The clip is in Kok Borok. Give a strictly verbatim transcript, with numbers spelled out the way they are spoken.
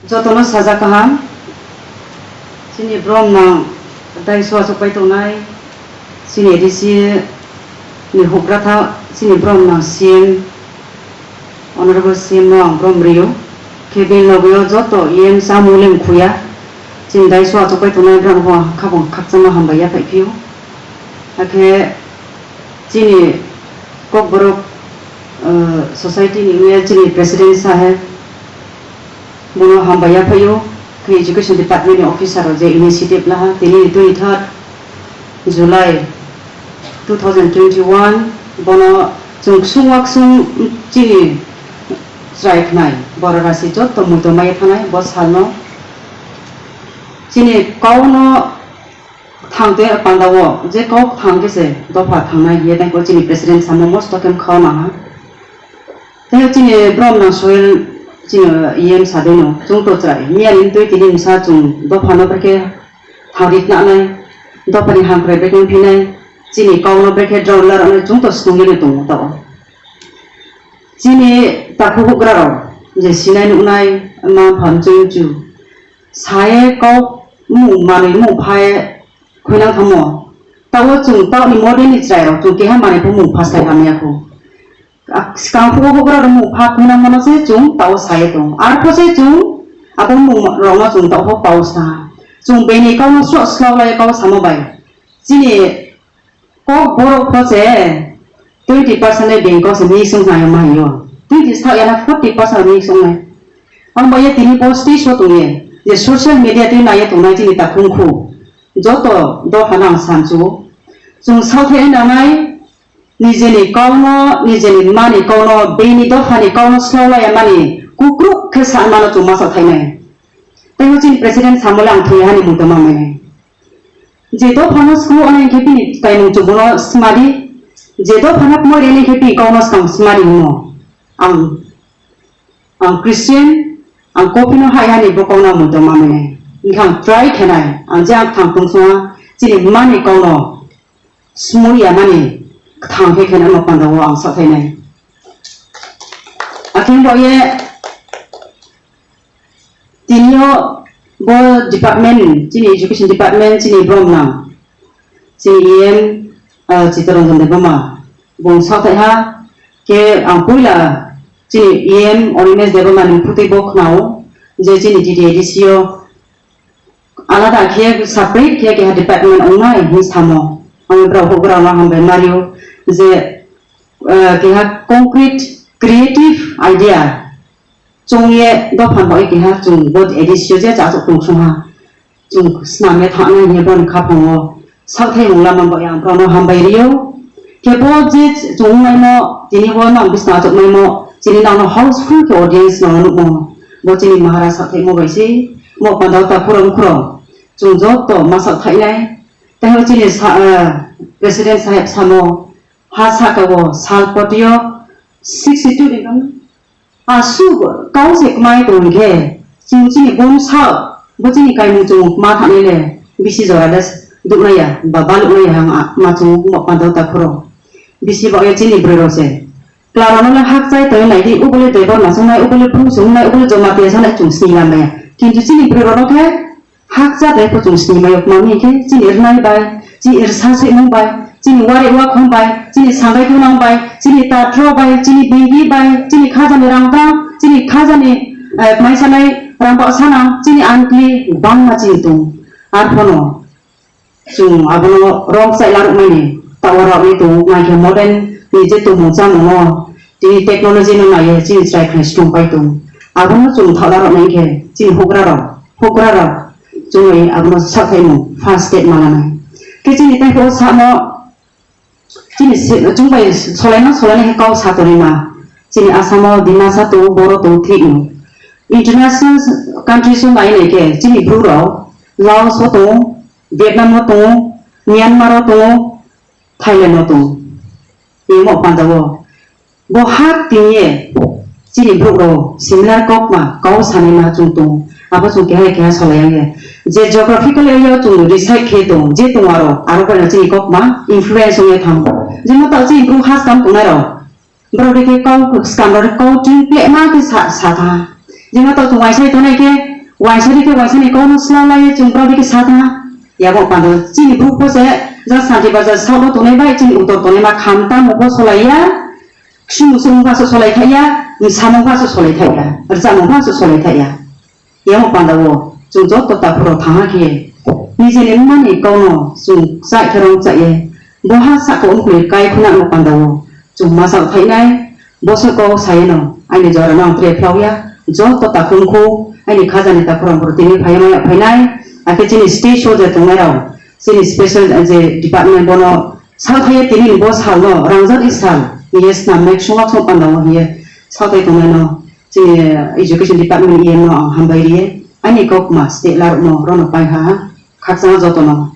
Jotono sajak kaham, chini brom nang daiso achukpai tongnai, chini A D C ni hukra tha, chini brom nang C M, Honorable C M no ang brom rio, khe bini loge o joto E M chamung lim khuya, chini daiso achukpai tongnai borok no khabang khakchangma hambai yaphai phio, hakhe chini Kokborok, uh, society ni wngya chini president saheb, bono hambai yaphaio, khe education department ni officer rok je initiative laha, tini twenty third July two thousand twenty one, bono chwng ksung waksung chini chwrai khnai, borok rasi joto muitu maya thanai bo salno. Chini kau no thang tei panda o je kok thang khe se dopha thangnai hiye tei chini president samo mosto khe kha naha. Tei chini brom nang soil chini E M sadino chwng to chwrai miya ni twi tini msa chwng dopha no brekhe thang ri khnanai, dopha ni hamkrai brekhe phinai, chini kau no brekhe draw la rwnai chwng to snung ye tongo tao. Chini takhuk bugra rok je sinai nuknai ma pham chwng chu saye kok mung manwi mung phaye khuinang thamo. Tao chwng taoni modern ni chwrai rok chwng keha manwi pho mung pha sai hamya kho. Swkang phugo bugra rok mung pha khuinang mano se chwng tao saye tong. Ar pho se chwng abo mung rok no chwng tao pho pao sa. Chwng bini kau no sro slok lai kau samo bai. Chini Kok borok pho se twenty percent ni beng kok se mix wng nai ma hio. Twenty sak yana forty percent mix wng nai. Ang bai tini post tei so tong ye je social media tei nai ye tong nai chini ta khung khu. Joto dopha no ang san chu. Chwng sao thai nang nai nijeni kau no, nijeni mani kau no, bini dopha ni kau no slow lai mani kukruk khe san mano chwng ma sao thai nai. Tei chini president samole ang thwi hani mung tong ma mai nai. Je dophano sku ani khe bini kaimung chubuno smadi, je dophano kmoi reni khe bini kokno swkang smadi hwnmo. Ang, ang Christian, ang kopino hai hani bo kokno mui tongma mene. Wngkha ang try khenai, ang je ang thang tong swnga, chini mani kokno smui ya mani thang khe khenai ma panda o ang sakhainai. Akhing bo ye, Tini o bo department, chini education department, chini brom nang, chini E M, ah, Chittaranjan Debbarma, bung sathai ha, khe ang puila chini E M Animesh Debbarma ni phutwi bo khnao, je chini T T A D C o alada khe separate khe keha department wngnai hinwi samo. Ang borok houhgra no hambai mario je, ah, keha concrete creative idea chwng ye dopha bai keha chwng bo edisio je chasuk tong songha. Chwng snam ya thangna hinwi boni khapang o sakthai mung lama bai ang borokno hambai rio. Khe bo je chwng naimo tini bo nang bisna achuk naimo chini nang no houseful khe audience no nukmo. Bo chini Maharaj sakthai mo bai se mo panda ta khorang khorang chwng joto ma sakthai nai. Tei chini sa, ah, president saheb samo ha saka o sal potio sixty two ni Aswk kau se kwmai tong khe, chwng chini bumsa, bo chini kaimung chwng ma thani le, bisi jora le duknai ya, ba baluknai ya, ang ma chwng ma panda ta phuro. Bisi ba ya chini bwrwi rok se. Kla rok no le hak chai tong nai di, ubole Debbarma song nai, ubole Bru song nai, ubole Jamatia song nai chwng sini lam ya. Kintu chini bwrwi rok no khe, Hakcha tei kuchung sini mayok mami khe chini rwnai bai, chini rwsa swimung bai, chini wari wakhong bai, chini sangai tunang bai, chini tatro bai, chini bengi bai, chini khajani rangta, chini khajani, eh, maisanai rangba sana, chini ankli bangma chini tung. Arphono chwng abono rong chai larwkmani tawa rokni tung, naikhe modern ni je tongmung chamungno Tini technology no naiwi chini chwrai khnai swrwng pai tongo. Abono chwng thaola rok nai khe chini hukra rok, hukra rok chwngwi abono sakhaimung first step ma lanai. Khe chini tei o samo chini se-, chwng bai solaima solaina khe kok sa tonwi ma. Chini Asamo Dimasa tongo, Boro tongo, thik no. International countries o nai nai khe chini bru rok Laos o tongo, Vietnam o tongo, Myanmar o tongo, Thailand o tongo. Emo panda o. Bo hak tini ye chini borok rok similar kokma kau sanai ma chwng tongo. Abo chwng keha keha salai ya. Je geographical area o chwng reside khe tongo, je tongo aro, aro bai chini kokma influence wngya thango. Jemon ta chini borok has kam tongnai rok. Borok rikhe kau swkang rok kau twi plema khe sa, sa tha. Tini to chwng waisa tongnai khe, waisa ri khe waisa ni kok no sla lai chwng bro ri khe sa thang. Yabo pando chini buk bo se ja santi bazar south o tongnai bai chini uttor tongnai ma kham tamo bo solai ya. Ksung ksung ba so solai thai ya, samung ba so solai thai ya, rjamung ba so solai thai ya. Yabo panda o chwng joto takhuk rok thang ha khe nijeni mani kok no chwng chai khe rong chai ye. Bo ha saka umkuli kai khuna no panda o chwng masa thai nai. Bosok kok sayeno, aini jora no ang tre phlauya, joto takhumkhu, aini khajani takhurok boro tini phaiya maya phainai, akhe chini state soldier tongnai rok, chini special je department bono sal phaiya tini bo salno rangjak i sal, hiye snam nai songma song pandao hiye sal phai tongnai no, chini education department E M no ang hambai riye, aini kok ma state larok no rono pai ha, khakchang joto no.